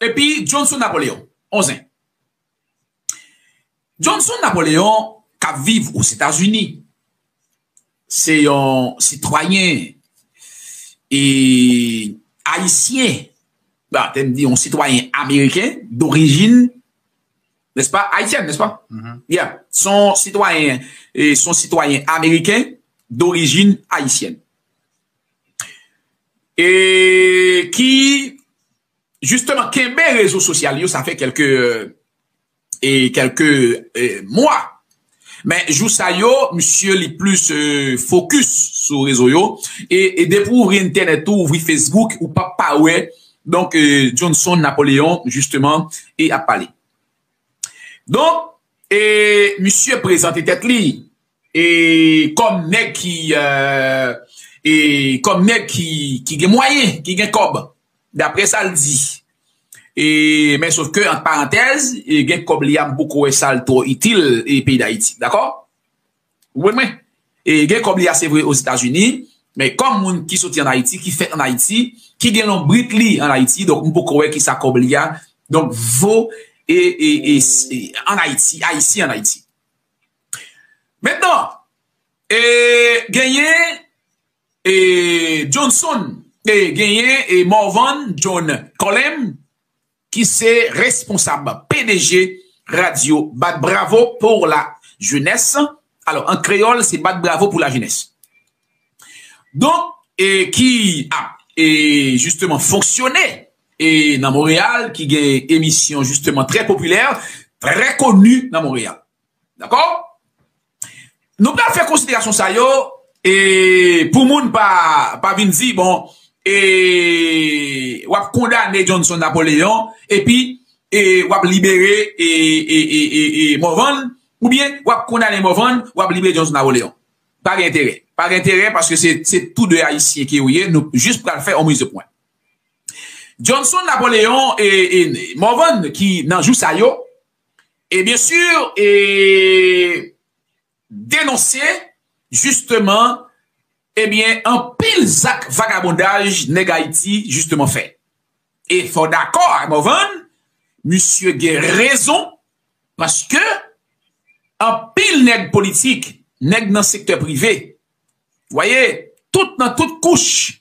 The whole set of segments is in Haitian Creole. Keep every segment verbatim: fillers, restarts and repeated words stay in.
Epi Johnson Napoléon, on zen. Johnson Napoléon k ap viv Ozetazini, se yon sitwayen e ayisyen, ba, te m di yon sitwayen ameriken dorijin, n'est-ce pas, haïtienne, n'est-ce pas? Yeah, son sitwayen, e son sitwayen ameriken dorijin ayisyèn. E ki jisteman kenbe rezo sosyal yo, sa fè kèlke, e kèlke, e mwa. Men jou sa yo, misye li plis, e, fokis sou rezo yo. E, e depi w ouvri entènèt ou, ouvri Facebook, ou p ap pa wè, donk, e, Johnson Napoléon, jisteman, e ap pale. Donk, e misye prezante tèt li e kòm nèg ki, e, e kòm nèg ki, ki gen mwayen, ki gen kòb, daprè sa l di. E, men sof ke, ant parantèz, e gen kòb li a, m poko wè sa l twò itil e peyi Dayiti, dakò? Ou konprann mwen? E gen kòb li a, se vre, Ozetazini, men kòm moun ki soti ann Ayiti, ki fèt ann Ayiti, ki gen lonbrit li ann Ayiti, donk m poko wè kisa kòb li a, donk, vo e, e, e, e ann Ayiti, ayisyen ann Ayiti. Mentnan, e, genyen, e, Johnson, e, genyen, e, Morvan John Colem, ki se responsab P D G radyo Bat Bravo pour la Jeunesse. Alò, an kreyòl, se Bat Bravo pour la Jeunesse. Donk, e ki ap, e, jisteman fonksyone, e nan Monreyal, ki gen emisyon jisteman trè popilè, trè koni nan Monreyal. Dakò? Nou pral fè konsiderasyon sa yo, e pou moun pa, pa vin di, bon, e w ap kondane Johnson Napoléon, epi, e w ap libere, e, e, e, e, e Morvan, oubyen w ap kondane Morvan, w ap libere Johnson Napoléon. Pa gen enterè. Pa gen enterè paske se, se tou de Ayisyen ke yo ye, nou jis pral fè yon miz o pwen. Johnson Napoléon e, e Morvan ki nan jou sa yo, e byen si, e denonse, jisteman, ebyen, anpil zak vagabondaj nèg Ayiti, jisteman, fè. E fò w dakò ak Morvan, misye gen rezon, paske anpil nèg politik, nèg nan sektè prive, w voyez, tout nan tout kouch,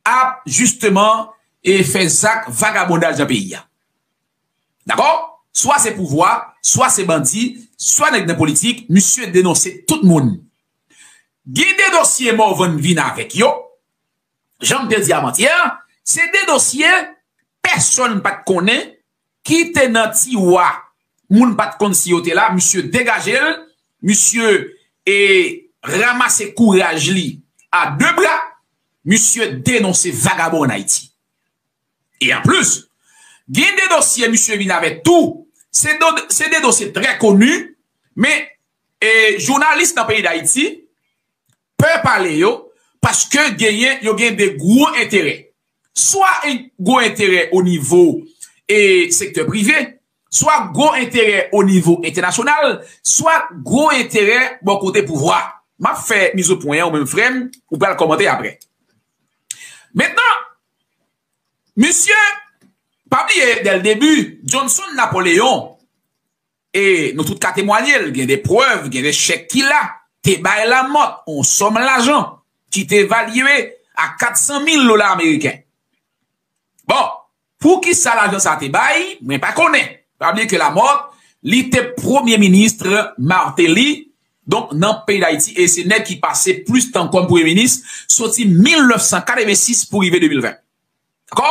ap, jisteman, e fè zak vagabondaj nan peyi a. Dakò? Swa se pouvwa, swa se bandi, swa nèg nan politik, misye denonse tout moun. Gen de dosye Morvan vin avèk yo, jan m te di avantyè, se de dosye pèsonn pa t konnen ki te nan tiwa. Moun pa t konn si yo te la, misye degaje l, misye, e, ranmase kouraj li a de bra, misye denonse vagabon ann Ayiti. E anplis, gen de dosye misye vin avèk tou, se do-, se de dosye trè koni, men, e, jounalis nan peyi Dayiti, pè pale yo, paske genyen, yo gen de gwo enterè. Swa en-, gwo enterè o nivo, e, sektè prive, swa gwo enterè o nivo entènasyonal, swa gwo enterè bò kote pouvwa. M ap fè miz o pwen an, ou menm frè m, ou pral kòmante apre. Mentnan, misye, pa bliye, dès le début, Johnson Napoléon, e nou tout ka temwanye l, gen de prèv, gen de chèk ki la, te bay Lamòt yon sòm lajan ki te evalye a kat san mil dola ameriken. Bon, poukisa lajan sa te bay, mwen pa konnen. Pa bliye ke Lamòt, li te premye minis Martelly, donk nan peyi Dayiti, e se nèg ki pase plis tan kòm premye minis, soti mil nèf san katrevensis pou rive de mil ven. Dakò?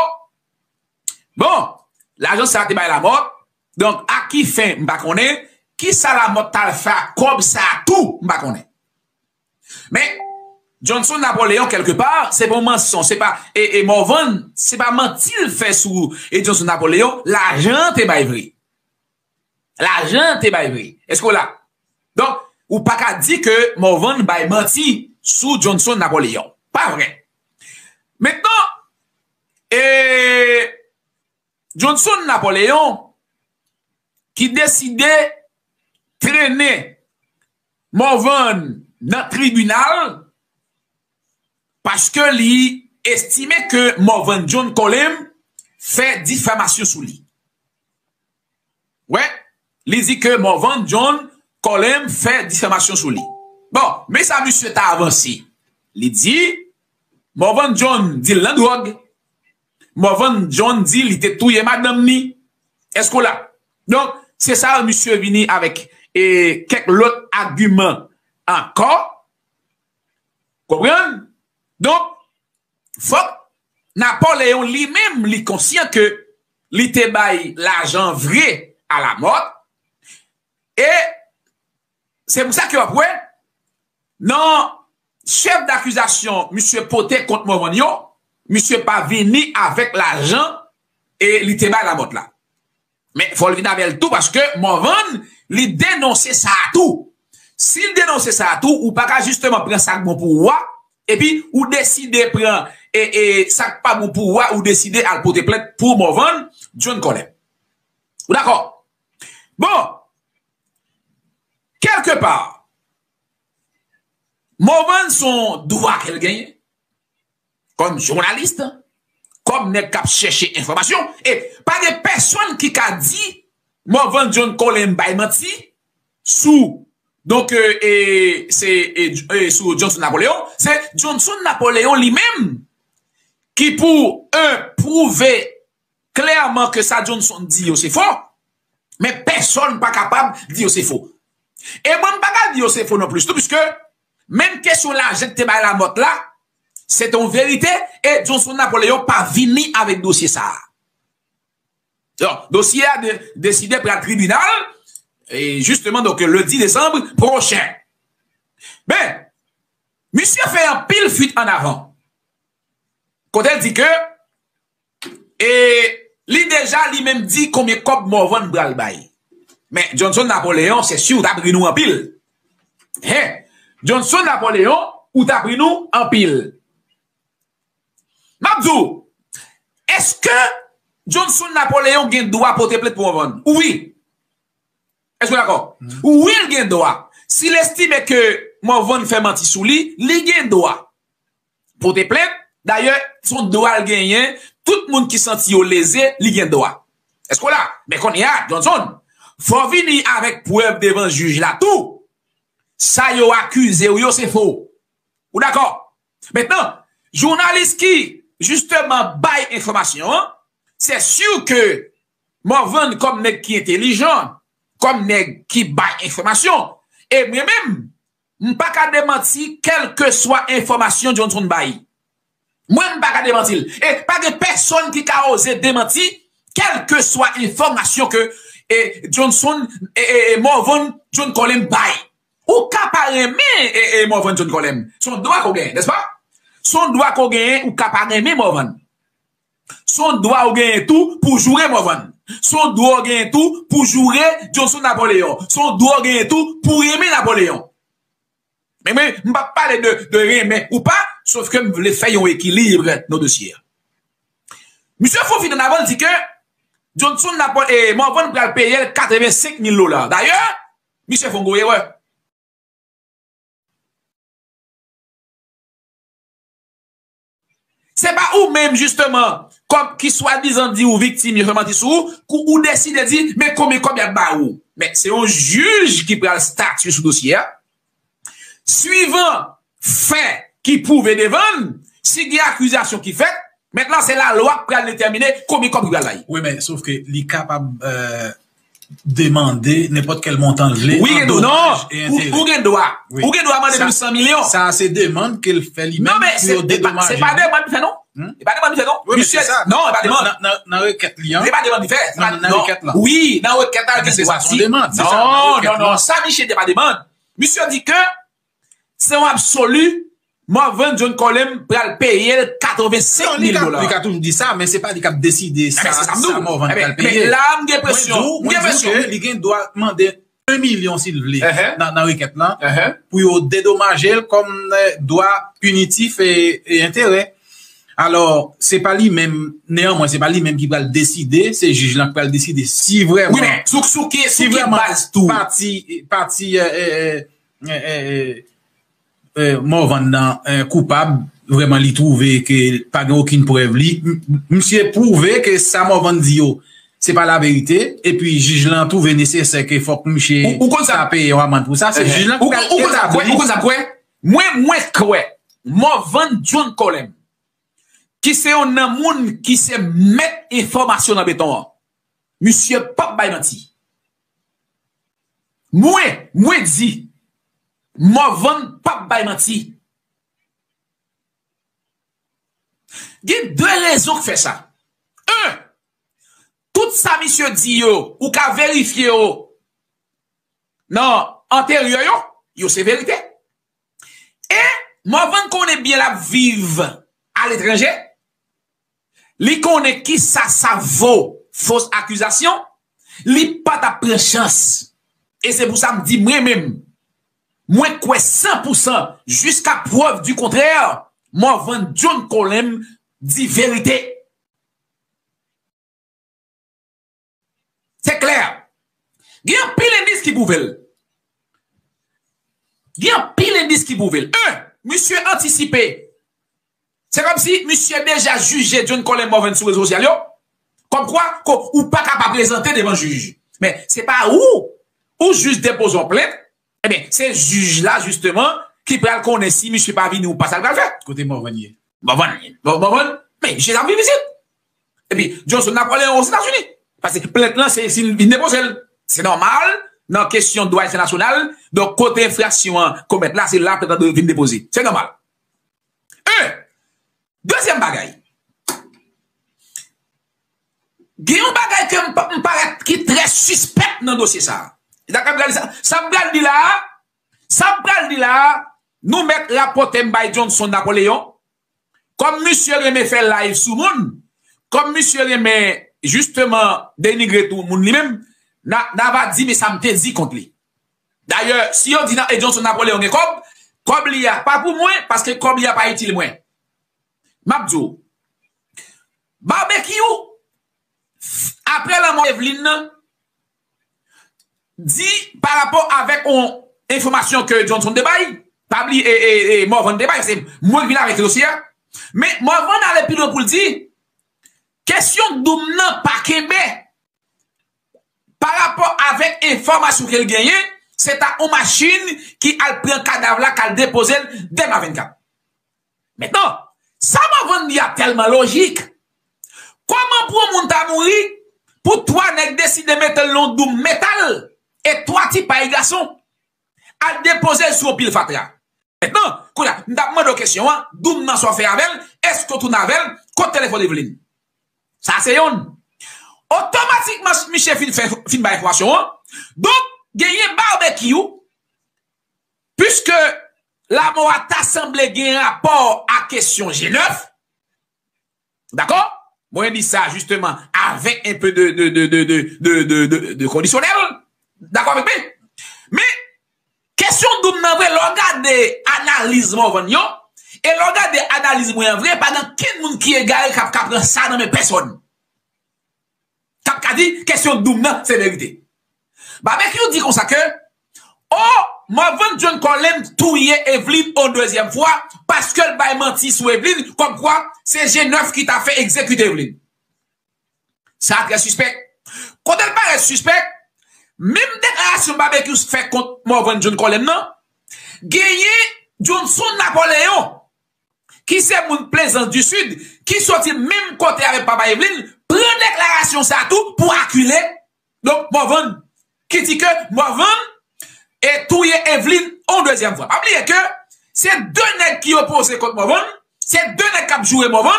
Bon, lajan sa te bay Lamòt. Donk, a ki fen, m pa konnen. Kisa Lamòt t al fè ak kòb sa a tou, m pa konnen. Men, Johnson Napoléon, kèlkepa, se pa yon mansonj, se pa, e, e Morvan, se pa manti l fè sou, e Johnson Napoléon, lajan an te bay vre. Lajan an te bay vre. Èske w la? Donk, ou pa ka di ke Morvan bay manti sou Johnson Napoléon. Pa vre. Mentnan, e, Johnson Napoléon ki deside trennen Morvan nan tribinal paske li estime ke Morvan John Colem fè difamasyon sou li. Wè, li di ke Morvan John Colem fè difamasyon sou li. Bon, men sa misye ta avanse. Li di, Morvan John di l nan dwòg. Morvan John di li te touye madanm ni. Èske w la? Donk, se sa misye vini avèk e kèk lòt agiman ankò. Konprann? Donk, fòk Napoleon li menm li konsyan ke li te bay lajan vre a Lamothe. E se pou sa ke w ap wè, nan chèf dakizasyon misye pote kont Morvan yo, misye pa vini avèk lajan e li te bay Lamothe la. Men fò l vin avè l tou paske Morvan li denonse sa a tou. Si l denonse sa a tou, ou pa ka jisteman pran sa k bon pou ou a, epi ou deside pran e, e, sa k pa bon pou ou a, ou deside al pote plent pou Morvan John Colem. Ou dakò? Bon, kèlkepa, Morvan se yon dwa ke l genyen kòm jounalis, kòm nèg k ap chèche enfòmasyon, e pa gen pèsonn ki ka di Morvan John Colem bay manti sou, donk, e, e, se, e, e, sou Johnson Napoléon, se Johnson Napoléon li menm ki pou, en, pwouve klèman ke sa Johnson di yo se fo, men pèsonn pa kapab di yo se fo. E mwen, m pa ka di yo se fo non plis tou, piske menm kesyon lajan k te bay Lamothe la, se te yon verite, e Johnson Napoléon pa vini avèk dosye sa a. Donk, dosye a de, deside pral tribinal, e jisteman, donk, le dis décembre prochain. Men, misye fè anpil fuit an avan. Kote l di ke, e li deja li menm di konbyen kòb Morvan pral bay. Men, Johnson Napoléon, se si w t ap ri nou anpil. Hen, Johnson Napoléon, ou t ap ri nou anpil. M ap di w, èske Johnson Napoléon gen dwa pote plent pou Morvan? Wi. Èske w dakò? Wi, l gen dwa. Si l estime ke Morvan fè manti sou li, li gen dwa pote plent. Dayè, se yon dwa l genyen. Tout moun ki santi yo leze, li gen dwa. Èske w la? Men kounye a, Johnson, fò w vini avèk prèv devan jij la tou. Sa yo akize w yo, se fo. Ou dakò? Mentnan, jounalis ki, jisteman, bay enfòmasyon an, se si ke Morvan, kòm nèg ki entelijan, kòm nèg ki bay enfòmasyon, e mwen menm, m pa ka demanti kèlkeswa enfòmasyon Johnson bay. Mwen, m pa ka demanti l. E pa gen pèsonn ki ka oze demanti kèlkeswa enfòmasyon ke, e, Johnson, e, e, e, Morvan John Colem bay. Ou ka pa renmen, e, e, Morvan John Colem. Se yon dwa ke w genyen, nèspa? Se yon dwa ke w genyen, ou ka pa renmen Morvan. Se yon dwa ou genyen tou pou joure Morvan. Se yon dwa ou genyen tou pou joure Johnson Napoléon. Se yon dwa ou genyen tou pou renmen Napoléon. Men mwen, m p ap pale de, de renmen ou pa, sof ke m vle fè yon ekilib nan dosye a. Misye fè yon fuit an avan, l di ke Johnson Napo-, e, Morvan pral peye l katrevensenk mil dola. Dayè, misye fè yon gwo erè. Se pa ou menm, jisteman, kòm ki swadizan di ou viktim, yo fè manti sou ou, kou ou deside di, men konbyen kòb y ap ba ou. Men se yon jij ki pral stati sou dosye a. Swivan fè ki pwouve devan l, si gen akizasyon ki fèt, mentnan se lalwa k pral detèmine konbyen kòb ki pral bay. Wi, men sof ke li kapab, euh, demande nenpòt kèl montan l vle. Wi, an gen dwa. Non, domaj e ou, enterè. Ou gen dwa. Wi. Ou gen dwa mande menm san milyon. Sa, sa se demann ke l fè li menm pou yo dedomaje li. Non, men se, se pa, se pa demann li fè, non. Hmm? Se pa demann li fè, non. Wi, men misye, se sa. Non, se pa demann. Nan, nan, nan rekèt li an. Se pa demann li fè. Non, nan, nan rekèt la. Wi, nan rekèt la, li gen dwa di. Non, non, non, sa misye te pa demann. Misye di ke se yon absoli, Morvan John Colem pral peye l katrevensenk mil dola. Non, li ka, li ka toujou di sa, men se pa li k ap deside sa, sa Morvan pral peye. Ebyen, se sa m di w. Ebyen, men la, m gen presyon. M gen presyon. Mwen di w, mwen di w ke li gen dwa mande en milyon si l vle nan, nan rekèt lan, pou yo dedomaje l kòm, eh, dwa pinitif e, e enterè. Alò, se pa li menm, neyanmwen, se pa li menm ki pral deside, se jij lan ki pral deside si vrèman, wi, men sou, sou ki, sou ki baz tou? Pati, pati, eh, eh, eh, eh, eh, eh, Morvan nan, eh, koupab, vrèman li twouve ke pa gen okenn prèv li. M-, m-, misye pwouve ke sa Morvan di yo, se pa laverite, epi jij lan twouve nesesè ke fòk misye ta peye yon amann pou sa, se jij lan ki pral etabli. Ou konn sa m kwè? Mwen, mwen kwè Morvan John Colem, ki se yon nan moun ki se mèt enfòmasyon nan beton an, misye p ap bay manti. Mwen, mwen di, Morvan p ap bay manti. Gen de rezon k fè sa. En, tout sa misye di yo, ou ka verifye yo nan anteryè yo, yo se verite. E Morvan konnen byen l ap viv aletranje. Li konnen kisa sa vo fos akizasyon. Li pa t ap pran chans. E se pou sa m di mwen menm, mwen kwè san pou san, jiska prèv di kontrè, Morvan John Colem di verite. Se klè. Gen anpil endis ki pwouve l. Gen anpil endis ki pwouve l. En, misye antisipe. Se kòmsi misye deja jije John Colem Morvan sou rezo sosyal yo. Kòmkwa, ko, ou pa ka pa prezante devan jij. Men, se pa ou, ou jis depoze yon plent. Ebyen, se jij la, jisteman, ki pral konnen si misye pa vini ou pa, sa l pral fè. Kote Morvan ye? Morvan, Morvan, men, misye t ap viv isit. Epi, Johnson Napoleon Ozetazini. Paske plent lan, se si l vin depoze l. Se nòmal, nan kesyon dwa entènasyonal, donk, kote enfraksyon an komèt la, se la plent lan dwe vin depoze. Se nòmal. En, dezyèm bagay. Gen yon bagay ke m pa, m parèt ki trè sispèk nan dosye sa a. Sa m pral di la a, sa m pral di la a, nou mèt rapòte m bay Johnson Napoleon. Kòm misye renmen fè live sou moun, kòm misye renmen, jisteman, denigre tou moun li menm, na, n a va di, men sa m te di kont li. Dayè, si yo di nan, e Johnson Napoleon gen kòb, kòb li a pa pou mwen, paske kòb li a pa itil mwen. M ap di w, Babekyou, apre lanmò Evelyn nan, di pa rapò avèk yon enfòmasyon ke Johnson te bay, pa bliye, e, e, e, Morvan te bay, se mwen ki vin avèk dosye a. Men Morvan ale pi lwen pou l di, kesyon doum nan pa kenbe. Pa rapò avèk enfòmasyon ke l genyen, se ta yon machin ki al pran kadav la, k al depoze l dèyè vennkat. Mentnan, sa Morvan di a tèlman lojik. Kòman pou yon moun ta mouri, pou twa nèg deside mete l nan yon doum metal, e twa ti pay gason al depoze l sou yon pil fatra? Mentnan, kounye a, m t ap mande w kesyon an, doum nan sa w fè avè l, èske w tounen avè l, kot telefòn Evelyn? Sa se yonn. Otomatikman, misye fin fè, fin bay enfòmasyon an. Donk, genyen Babekyou, piske lanmò a ta sanble gen rapò a kesyon G nèf, dakò? Mwen di sa, jisteman, avèk enpe de, de, de kondisyonèl. Dakò avèk mwen? Men, kesyon doum nan vre, lè w gade analiz Morvan yo, e lè w gade analiz mwen an vre, pa gen kenn moun ki egare k ap ka pran sa nan men pèsòn. K ap ka di, kesyon doum nan, se verite. Babekyou di konsa ke, o, Morvan John Colem touye Evelyn yon dezyèm fwa, paske l bay manti sou Evelyn, kòmkwa se G nèf ki ta fè egzekite Evelyn. Sa trè sispèk. Kote l parèt sispèk, menm deklarasyon Babekyou fè kont Morvan John Colem nan, genyen Johnson Napoleon, ki se moun Plaisance du Sud, ki soti menm kote avèk papa Evelyn, pran deklarasyon sa tou pou akile, donk, Morvan, ki di ke Morvan e touye Evelyn yon dezyèm fwa. Pa bliye ke se de nèg ki opoze kont Morvan, se de nèg k ap joure Morvan,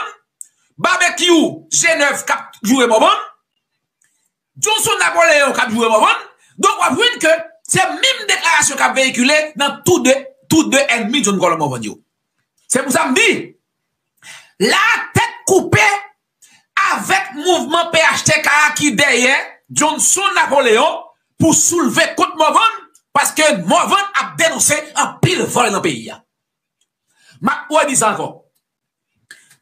Babekyou, G nèf k ap joure Morvan, Johnson Napoleon k ap joure Morvan. Donk, w ap jwenn ke se menm deklarasyon k ap veyikile nan tou de, tou de ènmi John Colem Morvan yo. Se pou sa m di, la tèt koupe avèk mouvman P H T K a ki dèyè Johnson Napoleon pou soulve kont Morvan, paske Morvan ap denonse anpil vòl nan peyi a. M ap redi sa ankò.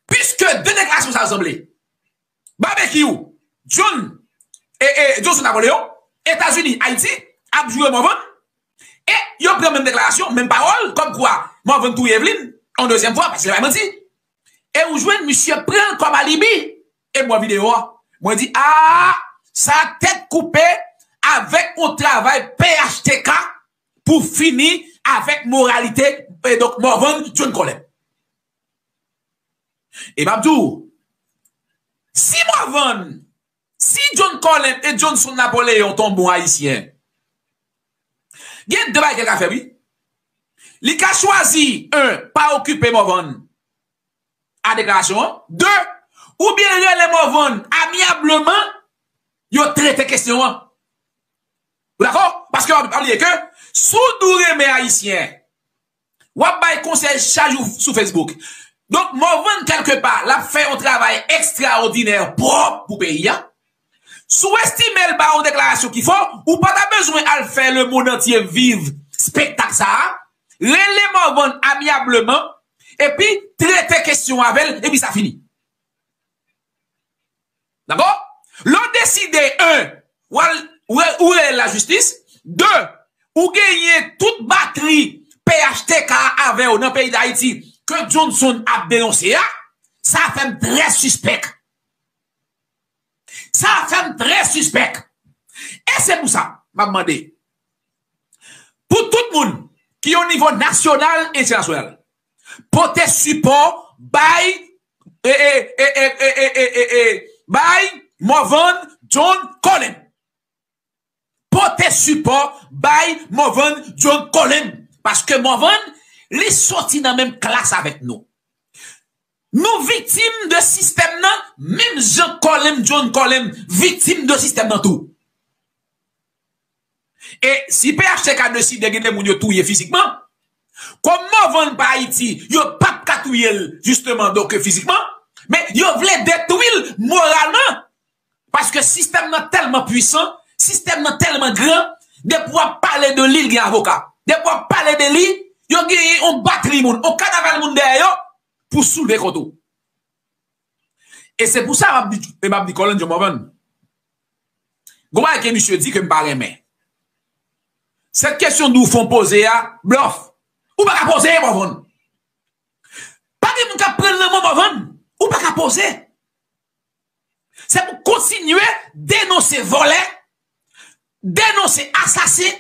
Piske de deklarasyon sa yo sanble, Babekyou, John, e, e, Johnson Napoleon, Etazini, Ayiti, ap joure Morvan, e yo pran menm deklarasyon, menm pawòl, kòmkwa Morvan touye Evelyn, yon dezyèm fwa, paske se pa manti. E ou jwenn misye pran l kòm alibi. E m wè videyo a, mwen di, a, Sa tèt koupe avèk yon travay P H T K pou fini avèk moralite, e donk, Morvan John Colem. E m ap di w, si Morvan, si John Colem e Johnson Napoléon t on bon Ayisyen, gen de bagay ke l ka fè, wi. Li ka chwazi, en, pa okipe Morvan a deklarasyon an. De, oubyen rele Morvan amyableman, yo trete kesyon an. Ou dakò? Paske w pa bliye ke si w di w renmen Ayisyen, w ap bay konsèy chak jou sou Facebook. Donk, Morvan, kèlkepa, l ap fè yon travay ekstraòdinè pwòp pou peyi a. Si w estime l ba yon deklarasyon ki fo, ou pa ta bezwen al fè lemonn antye viv spektak sa a. Rele Morvan amyableman, epi trete kesyon avè l, epi sa fini. Dakò? Lè w deside, en, w al, w, ou rele lajistis, de, ou genyen tout batri P H T K avè w nan peyi Dayiti ke Johnson ap denonse a, sa fè m trè sispèk. Sa fè m trè sispèk. E se pou sa, m ap mande, pou tout moun ki o nivo nasyonal, entènasyonal, pote sipò bay, e, e, bay Morvan John Colem. Pote sipò bay Morvan John Colem. Paske Morvan, li soti nan menm klas avèk nou. Nou viktim de sistèm nan, menm jan Colem, John Colem, viktim de sistèm nan tou. E si P H T K deside gen de moun yo touye fizikman, kòm Morvan pa Ayiti, yo p ap ka touye l, jisteman, donk, fizikman, men yo vle detwi l moralman. Paske sistèm nan tèlman pwisan, sistèm nan tèlman gran, depi w ap pale de li, l gen avoka. Depi w ap pale de li, yo genyen yon batri moun, yon kanaval moun dèyè yo pou soulve kont ou. E se pou sa m ap di, e m ap di Colin John Morvan. Gon bagay ke misye di ke m pa renmen. Sèt kesyon Doufon poze a, blòf. Ou pa ka poze, Morvan. Pa gen moun k ap pran l nan men w, Morvan. Ou pa ka poze. Se pou kontinye denonse vòlè, denonse asasen,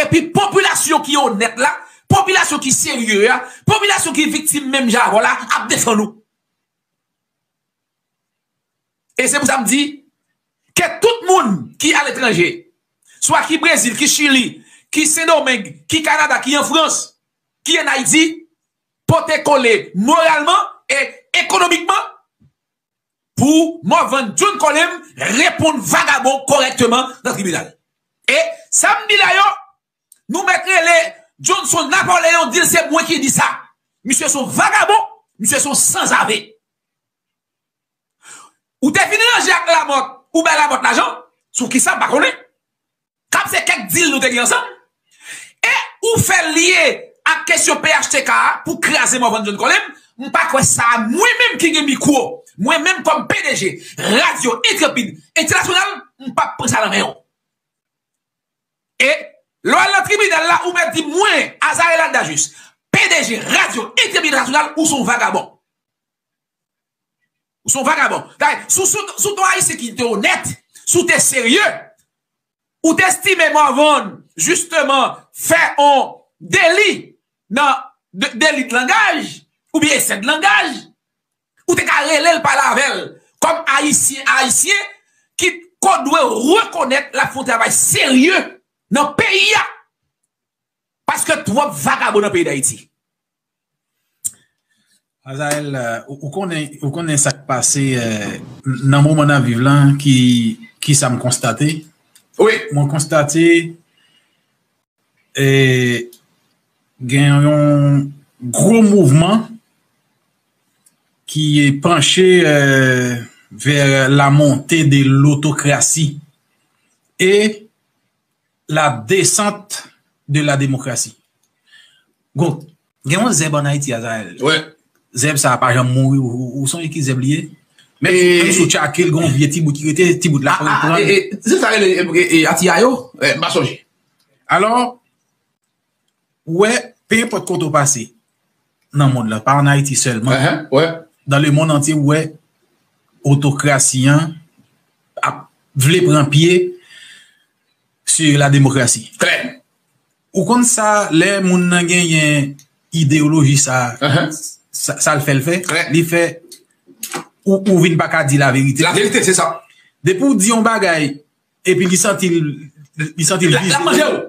epi popilasyon ki onèt la, popilasyon ki serye a, popilasyon ki viktim menm jan avè w la, ap defann ou. E se pou sa m di, ke tout moun ki aletranje, swa ki Brezil, ki Chili, ki Sendomeng, ki Kanada, ki an Frans, ki an Ayiti, pote kole moralman e ekonomikman, pou Morvan John Colin reponn vagabon kòrèkteman nan tribinal. E sa m di la yo, nou mèt rele Johnson Napoléon, di l se mwen ki di sa. Misye se yon vagabon, misye se yon sanzave. Ou te fin ranje ak Lamòt, ou bay Lamòt lajan, sou kisa m pa konnen. K ap se kèk dil nou te gen ansanm. E ou fè l lye ak kesyon P H T K a pou kraze Morvan John Colin, m pa kwè sa a, mwen menm ki gen mikwo, mwen menm kòm P D G Radyo Entrepid Entènasyonal, m p ap pran sa nan men w. E lè w al nan tribinal la, ou mèt di mwen, Azarel Aldajus, P D G Radyo Entrepid Entènasyonal, ou se yon vagabon. Ou se yon vagabon. Dayè, si w, si w, si w te yon Ayisyen ki te onèt, si w te serye, ou te estime Morvan, jisteman, fè yon deli nan de, deli de langaj, oubyen eksè de langaj, ou te ka rele l pale avè l kòm Ayisyen, Ayisyen ki ko dwe rekonèt l ap fè yon travay serye nan peyi a. Paske twòp vagabon nan peyi Dayiti. Azarel, euh, ou, ou konnen, ou konnen sa k pase, euh, nan moman n ap viv lan, ki, ki sa m konstate? Wi. Mwen konstate, euh, gen yon gwo mouvman ki panche, euh, vers la montée de l'autocratie et la descente de la démocratie. Gon, gen yon zèb ann Ayiti, Azarel. Wi. Zèb sa a pa janm mouri. Ou, ou, ou sonje ki zèb li ye? Menm, e, menm si w tchake l, gen yon vye ti bout ki rete, ti bout la, a, fò l a, pran. E, e, se sa rele, e, e, e, atiyayo? E, m pa sonje. Alò, ou wè, pe enpòt kote w pase nan mond lan, pa ann Ayiti sèlman. Ahan, wi. Dans le monde entier, ou wè, otokrasi an ap vle pran pye sur la démocratie. Klè. Ou konn sa, lè moun nan genyen ideyoloji sa, sa, sa l fè l fè, li fè ou, ou vin pa ka di laverite. Laverite, se sa. Depi w di yon bagay, epi li santi l, li santi l vize,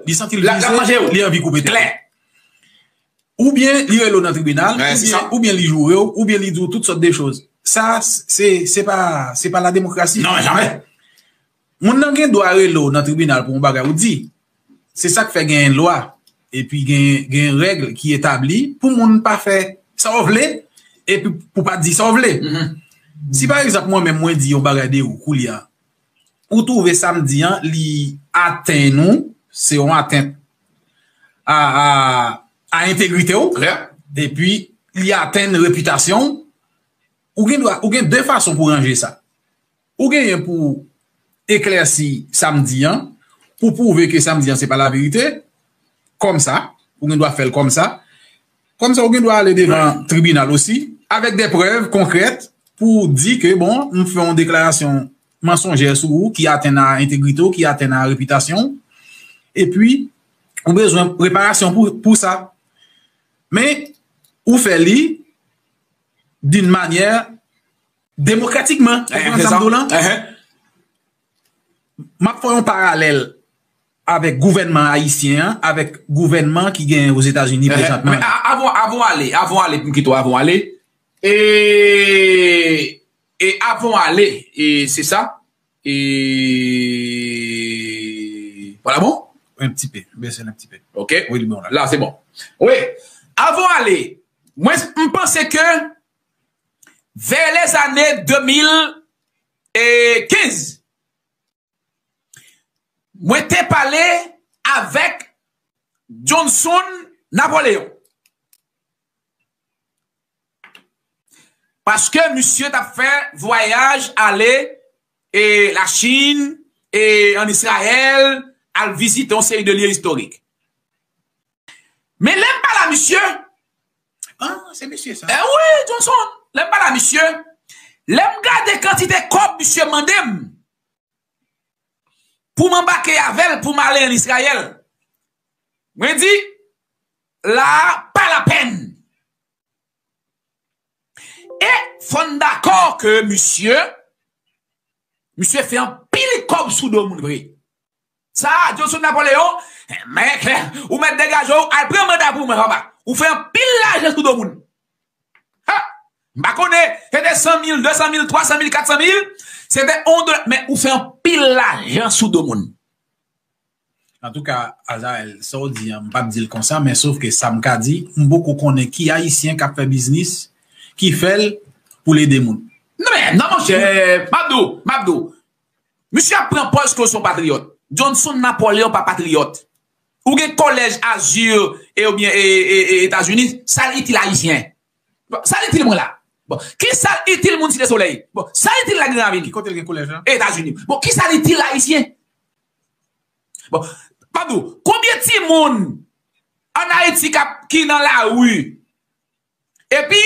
li santi l vize, li anvi koupe tèt. Klè. Oubyen li rele w nan tribinal, oubyen, oubyen li joure w, oubyen li di w tout sòt de choz. Sa, se, se pa, se pa la démocratie. Non, jamè. Moun nan gen dwa rele w nan tribinal pou yon bagay ou di. Se sa k fè gen lwa, epi gen, gen règ ki etabli pou moun pa fè sa w vle, epi pou pa di sa w vle. Si pa egzanp, mwen menm, mwen di yon bagay de ou koulye a, ou twouve sa m di an, li atenn ou, se yon atent a, a, a entegrite w, epi li atenn repitasyon w, ou gen dwa, ou gen de fason pou ranje sa. Ou genyen pou eklèsi sa m di an, pou pwouve ke sa m di an se pa laverite, kòmsa, ou gen dwa fè l kòmsa. Kòmsa, ou gen dwa ale devan tribinal osi, avèk de prèv konkrèt, pou di ke, bon, m fè yon deklarasyon mansonjè sou ou, ki atenn a entegrite w, ki atenn a repitasyon w, epi ou bezwen reparasyon pou, pou sa. Men, ou fè li d'une manière demokratikman. Ou konprann sa m di w lan? M ap fè yon paralèl avèk gouvènman ayisyen an, avèk gouvènman ki gen Ozetazini prezantman. Men a-, avan, avan w ale, avan w ale, pou m kite w avan w ale, e, e avan w ale, e se sa, e, vwala bon? Un petit peu, bese l un petit peu. Ok. Wi, li bon la. La, se bon. Wi, avan w ale, mwen, m panse ke vè lèzane de mil kenz, mwen te pale avèk Johnson Napoléon. Paske misye t ap fè vwayaj ale, e, Lachin, e, ann Izrayèl, al vizite yon seri de lye istorik. Men lè m pale a misye, ah, se mesye sa. Eh wi, Johnson, lè m pale a misye, lè m gade kantite kòb misye mande m pou m anbake avè l, pou m ale ann Izrayèl, mwen di, la, pa lapèn. E fò n dakò ke misye, misye fè anpil kòb sou do moun vre. Sa, Johnson Napoléon, men klè, ou mèt degaje w, al pran manda pou mwen, papa. Ou fè anpil lajan sou do moun. Ha! M pa konnen, se te san mil, de san mil, twa san mil, kat san mil, se te yon dola, men ou fè anpil lajan sou do moun. Antouka, Azarèl, sa w di an, m p ap di l konsa, men sof ke sa m ka di, m poko konnen ki Ayisyen k ap fè biznis, ki fè l pou l ede moun. Non, men, non, monchè, m ap di w, m ap di w. Misye ap pran pòz ke l se yon patriyòt. Johnson Napoléon pa patriyòt. Ou gen kolèj Azur e oubyen e, e, e Etazini, sa l itil Ayisyen? Bon, sa l itil mwen la? Bon, ki sa l itil moun Site Solèy? Bon, sa l itil la Gran Ravin? Ki kote l gen kolèj la? Etazini. Bon, ki sa l itil Ayisyen? Bon, m ap di w, konbyen timoun ann Ayiti k ap, ki nan lari, epi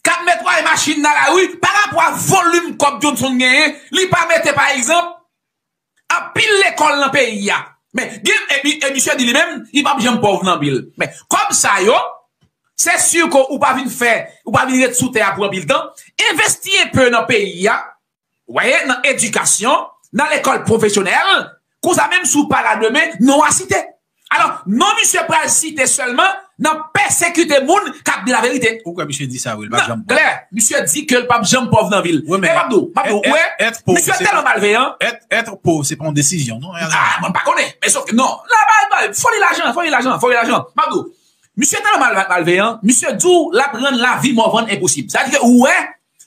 k ap netwaye machin nan lari, pa rapò a volim kòb Johnson genyen, li pa mete, pa egzanp, anpil lekòl nan peyi a. Men, gen, e, e misye di li menm, li p ap janm pòv nan vi l. Men, kòb sa yo, se si ke ou pa vin fè, ou pa vin ret sou tè a pou anpil tan, envesti enpe nan peyi a, w wè, nan edikasyon, nan lekòl pwofesyonèl, konsa menm si w pa la demen, non w a site. Alò, non misye pral site sèlman nan pèsekite moun k ap di laverite. Ou kwè misye di sa vre, l p ap janm pòv? Klè, misye di ke l p ap janm pòv nan vi l. Wi, men, men m ap di w, m ap di w, ou wè, misye tèlman malveyan. Èt, èt pòv, se pa yon desizyon, non? Ah, mwen pa konnen. Men sof ke, non. La, ba, ba, foli lajan, foli lajan, foli lajan. M ap di w, misye tèlman mal, malveyan, misye di w l ap rann lavi Morvan enposib. Sa vle di ke, ou wè,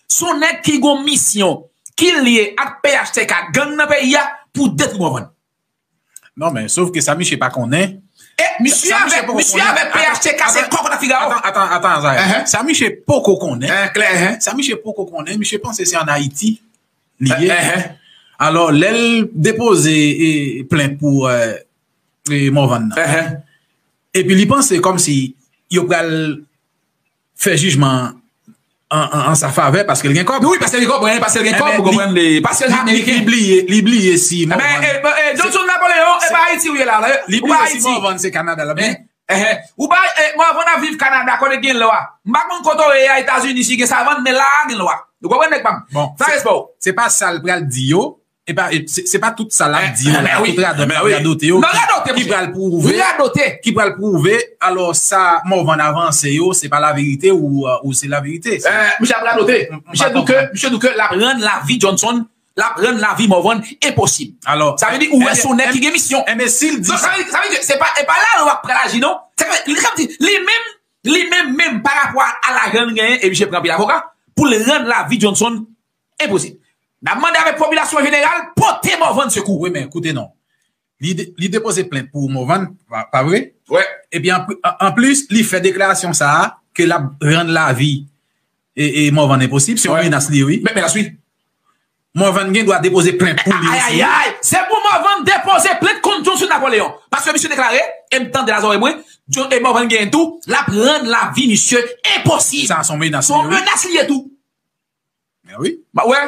se yon nèg ki gon misyon ki lye ak P H T K, gang nan peyi a, pou detwi Morvan. Non, men, sof ke sa misye pa konnen. E misye avèk, misye avèk P H T K, se kòkòt ak figawo. Atan, atan, atan, Azarèl. Sa misye poko konnen. Klè. Sa misye poko konnen, misye panse se ann Ayiti li ye. Alò, lè l depoze, e, plent pou, e, e, Morvan nan, epi li panse kòmsi yo pral fè jijman an, an, an sa favè paske l gen kòb. Wi, paske l gen kòb, wi, paske l gen kòb, ou konprann, li, paske l se ameriken. Li bliye, li bliye si Morvan. Ebyen, eh, eh, Johnson Napoléon, e pa Ayiti ou ye la, la. Li bliye si Morvan se Kanada l ap viv. Eh, eh, ou pa, eh, Morvan ap viv Kanada, kote gen lwa. M pa konn kote w ye a Etazini, si gen savann, men la a gen lwa. Ou konprann, nèg pa m? Bon, sa respè w. Se pa sa l pral di yo. E pa, e se, se pa tout sa l ap di yo la, tout radòt, radote yo ki, ki pral pwouve, ki pral pwouve, alò sa Morvan avanse yo, se pa laverite ou, ou se laverite. Misye ap radote. Misye di ke, misye di ke l ap rann lavi Johnson, l ap rann lavi Morvan enposib. Sa vle di ou wè se yon nèg ki gen misyon. Enben, si l di sa, sa vle di, sa vle di ke se pa, e pa lalwa k pral aji non. Sa vle di, li menm, li menm, menm, pa rapò a lajan l genyen, e misye pran anpil avoka pou l rann lavi Johnson enposib. N ap mande avèk popilasyon an jeneral, pote Morvan sekou. Wi, men koute non. Li, de, li depoze plent pou Morvan, pa, pa vre? Wi. Epi an, an, anplis, li fè deklarasyon sa a, ke l ap rann lavi e, e Morvan enposib. Se yon menas li ye, wi. Men, menas, wi. Morvan gen dwa depoze plent pou li osi. Ay, ay, ay! Se pou Morvan depoze plent kont Johnson Napoléon. Paske misye deklare, e m tande la zòrèy mwen, John, e Morvan genyen tou, l ap rann lavi misye enposib. Sa se yon menas li ye, wi. Se yon menas li ye tou. Wi. Ba, wè,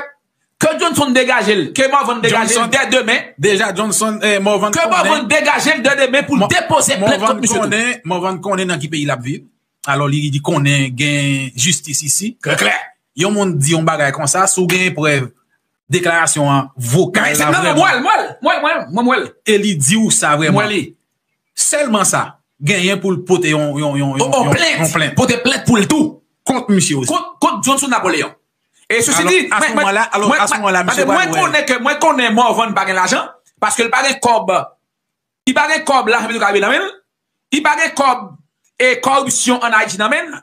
ke Johnson degaje l, ke Morvan degaje l dè demen. Deja Johnson, eh, Morvan konnen. Ke Morvan degaje l dè demen pou l depoze plent kont misye tou. Morvan konnen nan ki peyi l ap viv. Alò, li, li konnen gen jistis isi. Trè klè. Yon moun di yon bagay konsa, si w gen prèv deklarasyon an vokal la vrèman. Mwen, mwen, mwen, mwen, mwen. E li di w sa vrèman. Mwen li. Sèlman sa, genyen pou l pote yon, yon, yon, yon, yon plent. Pote plent pou l tou. Kont misye osi. Kont, kont Johnson Napoléon. E sesi di, alò, a se moman la, alò, a se moman la, misye pral wè. Mwen konnen ke, mwen konnen Morvan pa gen lajan, paske l pa gen kòb. Li pa gen kòb lajan Petwokaribe nan men l. Li pa gen kòb e kòripsyon ann Ayiti nan men l.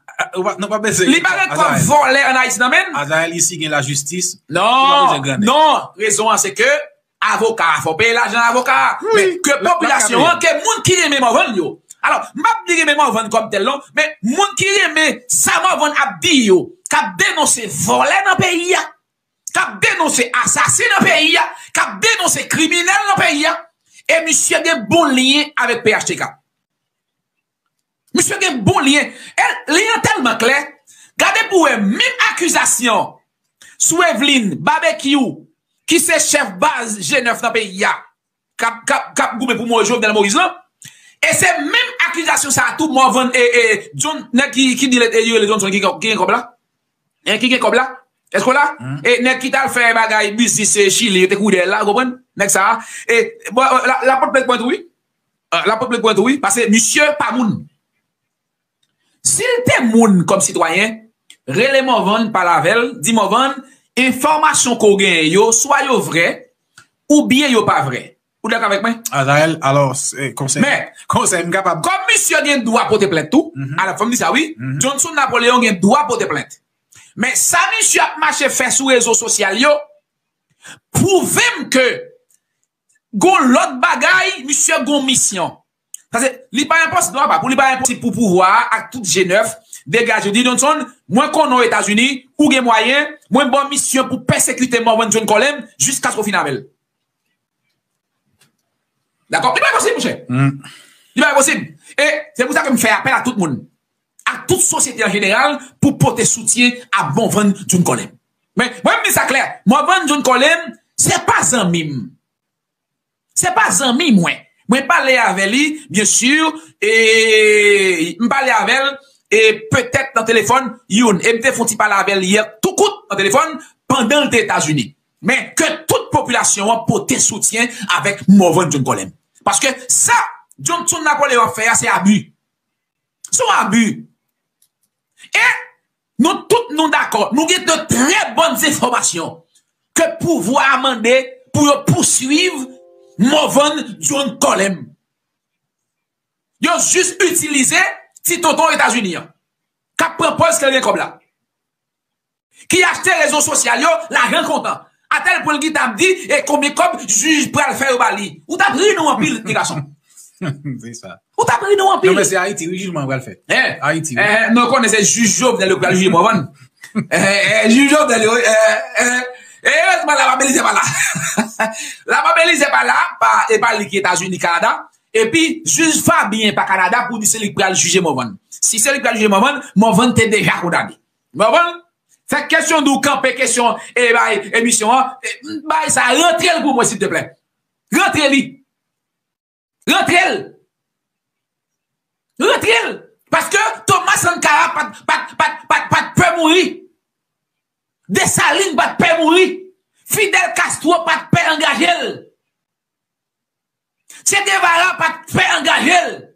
Li pa gen kòb vòlè ann Ayiti nan men l. Azayèl, isi gen lajistis. Non, non, rezon an se ke avoka a, fò peye lajan avoka a. Men ke popilasyon an, ke moun ki renmen Morvan yo. Alò, m p ap di renmen Morvan kòm tèl non, men moun ki renmen sa Morvan ap di yo, k ap denonse vòlè nan peyi a, k ap denonse asasen nan peyi a, k ap denonse kriminèl nan peyi a, e misye gen bon lyen avèk P H T K. Misye gen bon lyen. E lyen an tèlman klè. Gade pou wè menm akizasyon sou Eveline Babekyou, ki se chèf baz G nèf nan peyi a, k ap, k ap, k ap goumen pou mò Jovenel Moïse lan. E se menm akizasyon sa a tou Morvan e, e, John, nèg ki, ki di, e, yo rele Johnson ki, ki gen kòb la. E ki gen kòb la? Èske w la? E nèg ki t al fè bagay biznis, e, Chili, yo te kouri dèyè l la, ou konprann? Nèg sa a. E, bon, la, l ap pote plent kont tou, wi. Ah, l ap pote plent kont tou, wi, paske misye pa moun. Si l te moun kòm sitwayen, rele Morvan, pale avè l, di Morvan, enfòmasyon ke w genyen yo, swa yo vrè, oubyen yo pa vrè. Ou dakò avèk mwen? Azayèl, alò, konsèy, konsèy m kapab. Men, kòm misye gen dwa pote plent tou, alò, fò m di sa, wi, Johnson Napoléon gen dwa pote plent. Men sa misye ap mache fè sou rezo sosyal yo, pwouve m ke gon lòt bagay, misye gon misyon. Paske li pa enposib non, apa, pou li pa enposib pou pouvwa a ak tout G nèf degaje, di Johnson, mwen konnen w Etazini, ou gen mwayen, mwen ba w misyon pou pèsekite Morvan John Colem jiskaske w fin avè l. Dakò? Li pa enposib, monchè. Li pa enposib. E se pou sa ke m fè apèl a tout moun, ak tout sosyete an jeneral, pou pote soutyen a Morvan John Colem. Men, mwen, m di sa klè, Morvan John Colem, se pa zanmi m. Se pa zanmi mwen. Mwen pale avè li, byen si, e m pale avè l, e petèt nan telefòn, youn. E m te fè yon ti pale avè l yè, tou kout, nan telefòn, pandan l te Etazini. Men, ke tout popilasyon an pote soutyen avèk Morvan John Colem. Paske sa Johnson Napoléon ap fè a, se abi. Se yon abi. E nou tout nou dakò, nou gen de trè bòn enfòmasyon ke pouvwa a mande pou yo pouswiv Morvan John Colem. Yo jis itilize ti tonton Etazini an, k ap pran pòz ke l gen kòb la, ki achte rezo sosyal yo, lajan kontan. Atèl pwen l gentan ap di, e konbyen kòb jij pral fè yo ba li. Ou t ap ri nou anpil, ti gason. Se sa. Ou t ap ri nou anpil. Non, men se Ayiti, wi, jijman pral fèt. Ayiti, wi. Eh, nou konnen se jij Jovenel yo pral jije Morvan. Eh, eh, jij Jovenel yo, eh, eh, eh, erezman Laba Belize pa la. Laba Belize pa la, pa, e pa li ki Etazini, Kanada. Epi, jij Fabien pa Kanada pou di se li k pral jije Morvan. Si se li k pral jije Morvan, Morvan te deja kondane. Morvan, Fè kesyon di w kanpe kesyon e bay emisyon an. Bay sa, rantre l pou mwen, silteplè. Rantre li. Rantre l. Rantre l. Paske Thomas Sankara pa t, pa t, pa t, pa t, pa t pè mouri. Desalin pa t pè mouri. Fidel Castro pa t pè angaje l. Che Guevara pa t pè angaje l.